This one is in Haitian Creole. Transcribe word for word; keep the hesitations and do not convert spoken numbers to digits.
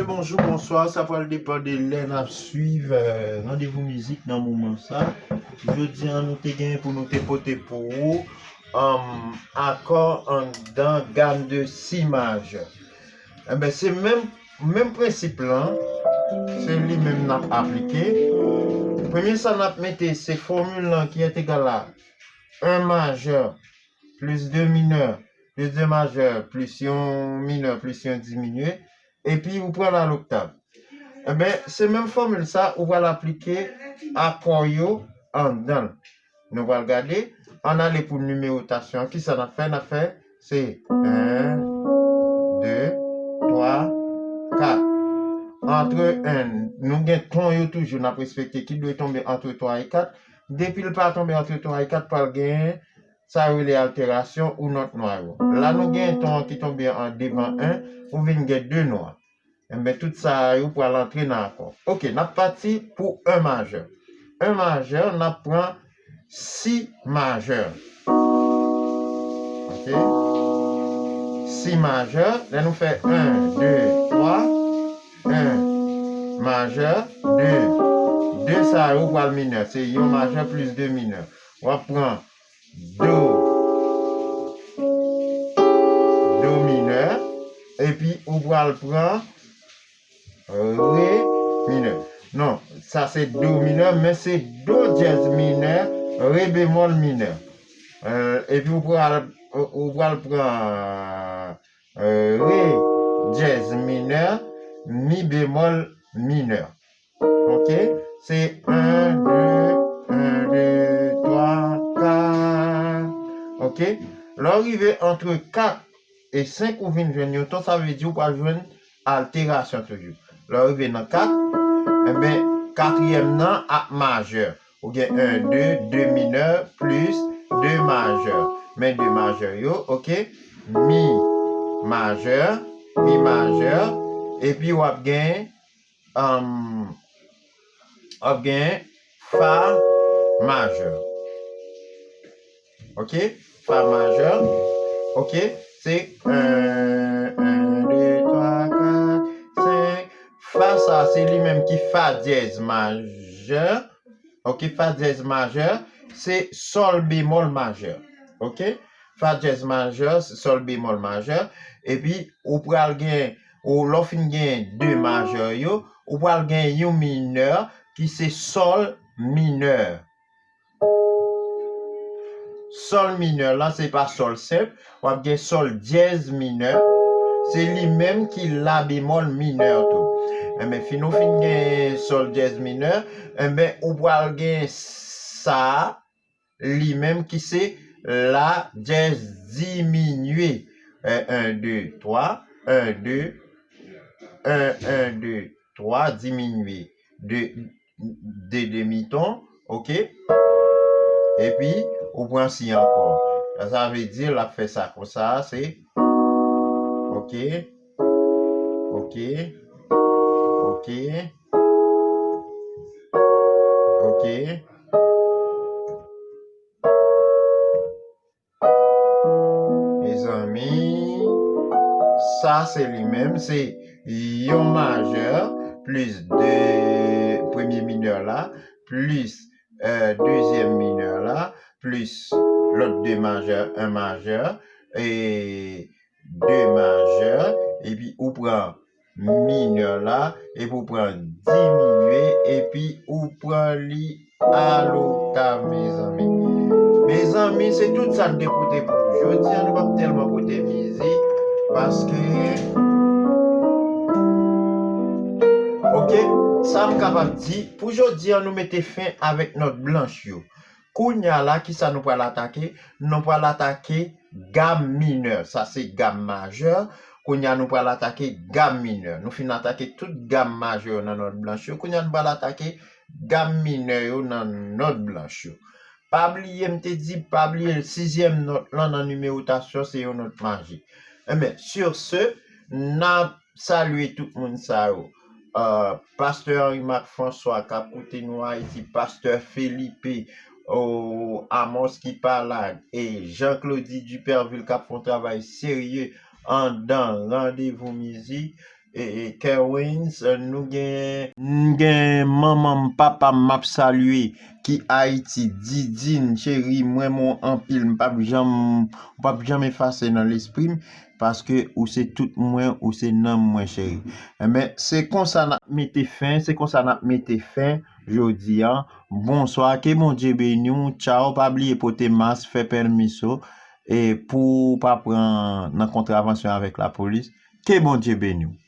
Bonjou, bonswa, sa pral depann de lè n ap swiv, euh, Randevou Mizik nan moman sa. Jodi a, nou te gen pou nou te pote pou ou, um, akò anndan gam de si majè. Enben, se menm, menm prensip lan, se li menm n ap aplike. Premye sa n ap mete, se fòmil lan ki entegal a en majè plis de minè, plis de majè, plis yon minè, plis yon diminye, epi ou pral a loktav. Enben, se menm fòmil sa, ou pral aplike akò yo anndan l. Nou pral gade, ann ale pou nimewotasyon an. Kisa n ap fè? N ap fè, se en, de, twa, kat. Antre en, nou gen ton yo toujou, n ap respekte ki dwe tonbe antre twa e kat. Depi l pa tonbe antre twa e kat, pral gen sa yo rele alterasyon ou nòt nwa yo. La, nou gen ton an ki tonbe an devan en, ou vin gen de nwa. Enben, tout sa yo pral antre nan akò. Oke, n ap pati pou en majè. En majè, n ap pran si majè. Oke? Si majè, lè nou fè en, de, twa, en majè, de. De sa yo pral minè. Se yon majè plis de minè. W ap pran do, do minè, epi ou pral pran re minè. Non, sa se do minè, men se do dyèz minè, re bemòl minè. Euh, epi ou pral, ou pral pran, euh, re dyèz minè, mi bemòl minè. Oke? Se en, de, en, de, twa, kat. Oke? Lè w rive antre kat e senk, ou vin jwenn yon ton, sa vle di ou pral jwenn alterasyon toujou. Lè w rive nan kat, enben, katriyèm nan ap majè. Ou gen en, de, de minè plis de majè. Men de majè yo, oke? Mi majè, mi majè, epi w ap gen, um, w ap gen fa majè. Oke? Fa majè. Oke? Se en, en, de, twa, kat, senk. Fa sa, se li menm ki fa dyèz majè. Oke? Fa dyèz majè, se sòl bemòl majè. Oke? Fa dyèz majè, se sòl bemòl majè. Epi, ou pral gen, ou, lè w fin gen de majè yo, ou pral gen yon minè ki se sòl minè. Sòl minè la, se pa sòl senp. W ap gen sòl dyèz minè. Se li menm ki la bemòl minè tou. Enben, fin ou fin gen sòl dyèz minè, enben, ou pral gen sa, li menm ki se la dyèz diminye. En, en, de, twa, en, de, en, en, de, twa, diminye de, de demiton, oke? Epi, ou pran si ankò. Sa, sa vle di, l ap fè sa konsa, se, oke, oke, oke, oke. Mezanmi, sa se li menm, se yon majè plis de premye minè la, plis, eh, dezyèm minè la, plis lòt de majè, en majè, e de majè, epi ou pran minè la, epi ou pran diminye, epi ou pran li a loktav, mezanmi. Mezanmi, se tout sa n te pote pou jodi a. Nou p ap tèlman pote mizik, paske, oke, sa m kapab di, pou jodi a, nou mete fen avèk nòt blanch yo. Kounye a la, kisa nou pral atake? Nou pral atake gam minè. Sa se gam majè. Kounye a, nou pral atake gam minè. Nou fin atake tout gam majè yo nan nòt blanch yo. Kounye a, nou pral atake gam minè yo nan nòt blanch yo. Pa bliye, m te di, pa bliye, sizyèm nòt lan nan nimewotasyon, se yon nòt majik. Enben, sur ce, n ap salye tout moun sa yo. Euh, Pastè Henri Marc François k ap koute nou Ayiti, Pastè Felipe, o, Amos ki pa la, e Jean Claudy Dupervil k ap fè yon travay serye anndan Randevou Mizik. e, e, Kerwins, nou gen, n gen manman m, papa m, m ap salye, ki Ayiti, Didine, cheri, m renmen w anpil, m p ap janm, m p ap janm efase nan lespri m, paske ou se tout mwen, ou se nanm mwen, cheri. Enben, se konsa n ap mete fen, se konsa n ap mete fen jodi a. Bonswa, ke Bondye beni w. Tchaw, pa bliye pote mas, fè pèmiso, e pou w pa pran nan kontravansyon avèk lapolis. Ke Bondye beni w.